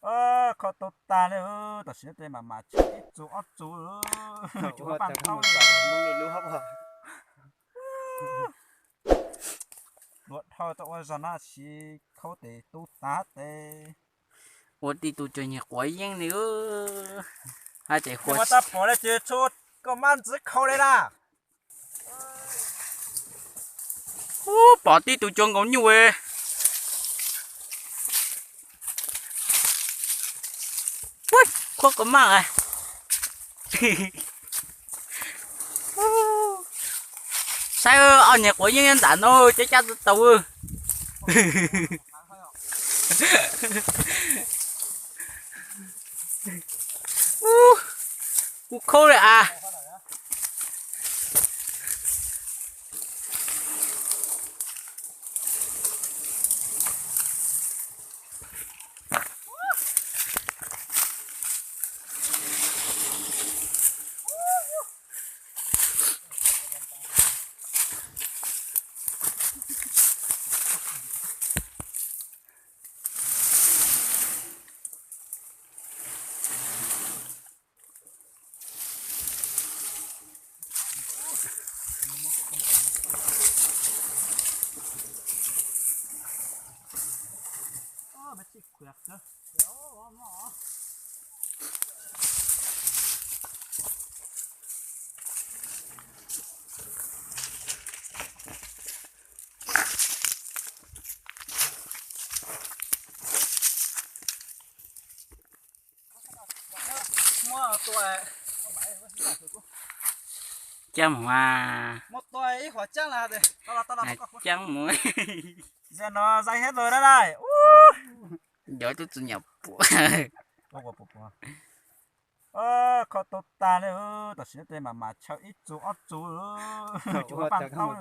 Kho tau tag li, tam sim no ces mam mam tshaj ib txus ob txus, tsuav paj ntaub. Hluav dhau tau ua zog na, siv khaub tes tu tag tes. Ua tib tug cuag nyuag quav yeeb li. Hais tias ua tau pom li ces tshuav koj mab ntxwv khau li na. Ub, pom tib tug cuag nkaus nyuj. Ub, khuab koj mab. Saib ob nyuag quav yeeb nyob nram no cab cab tau tau. Ub, kuv khaub li as. Cab mus a. Cab mus. Zaum no zais thiab lawm na. Yog tub txwv nyam puas. Kho tau tag li, tam sim no ces mam mam tshaj ib txus ob txus, tsuav paj ntaub.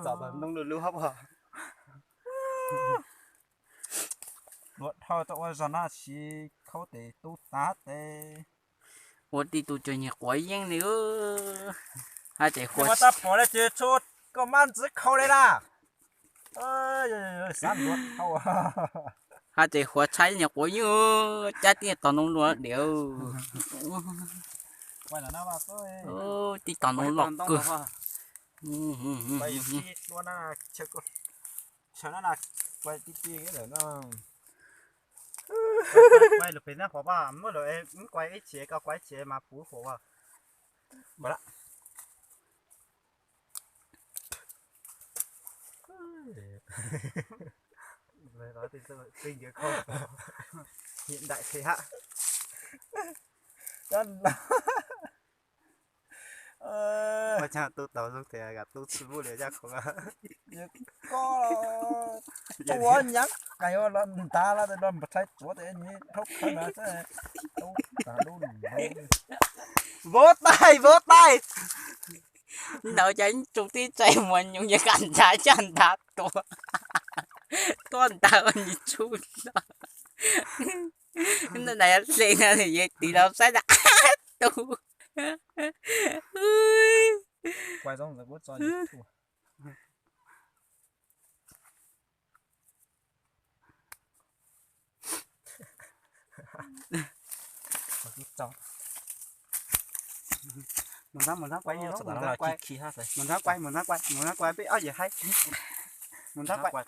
Hluav dhau tau ua zog na, siv khaub tes tu tag tes. Ua tib tug cuag nyuag quav yeeb li. Hais tias ua tau pom li ces tshuav koj mab ntxwv khau li na. Hais tias huav tshaib nyuag quav yeeb, cab tib tog ntoo luaj diam. Tib tog ntoo loj kawg. Ua cas tu tau zoo tias tu tsis muaj li yaj khoom. Koj tua nyab qais los ntav los nrog npawg Thaib tsuav tes nws dhau qhawv no. Vov taig, vov taig. Ntawd cas tsuj tib tsaig muas nyoos yog kam ntav caj ntav tua. Tuaj ntav ua nws tsuj no. Ntawd yog hle no yog tiv los saib ntag. Tu. Mus ntxhab, mus ntxhab kuaib, mus ntxhab kuaib, mus ntxhab kuaib, mus ntxhab kuaib, mus ntxhab kuaib peb ob yawm haib. Mus ntxhab kuaib.